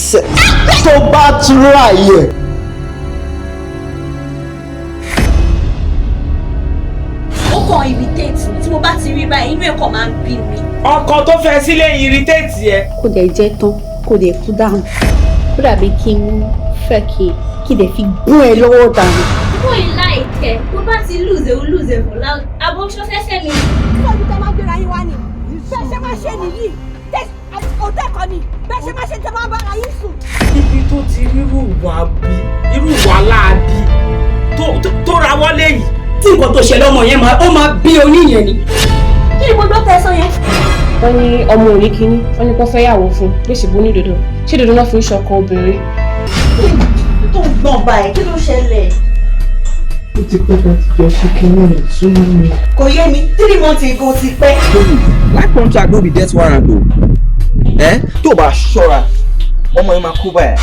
Set tó bá try ẹ̀. Ó kàn irritate mi. Tí mo bá ti rí báyìí, inú ẹ̀ kàn máa ń bí mi. Ọkọ tó fẹ́ sílé irritate ẹ. Kò dẹ̀ jẹ́ tán, kò dẹ̀ kú dànù. Ó dàbí kí n fẹ́ kí dẹ̀ fi gún ẹ lọ́wọ́ dànù. Mo ì láìkẹ́ tó bá ti lose, ó lose for loud. Àbọ̀ ṣọ́fẹ́fẹ́ mi. Sọ́jú tẹ máa gbéra yín wá ni bẹ́ẹ̀ ṣe máa ṣe nìyí, òtẹ́ kan ni bẹ́ẹ̀ ṣe máa ṣe tẹ máa bára yín sùn. Ibi tó ti rírú wà bí irú wà láabi tó ra wọlé yìí. Tí nǹkan tó ṣẹlẹ̀, ọmọ yẹn máa ó máa bí oníyẹn ni. Kí ni gbogbo tẹ̀sán yẹn? Wọ́n ní ọmọ òní kínní, wọ́n ní kó fẹ́yàwó fún un bí ṣèbó ní dodo. Ṣé dodo náà fi ń ṣọkọ obìnrin? Tó ń gbọ̀n báyìí, kí ló ṣẹlẹ̀? Ó ti pẹ́ tá ti jọ ṣe kínní ẹ̀ súnmọ́ mi. Kò yé mi, 3 months ago ti pẹ́. Life contract no be death warrant o. Ẹ tó bá ṣọ́ra, ọmọ yẹn máa kú báyìí.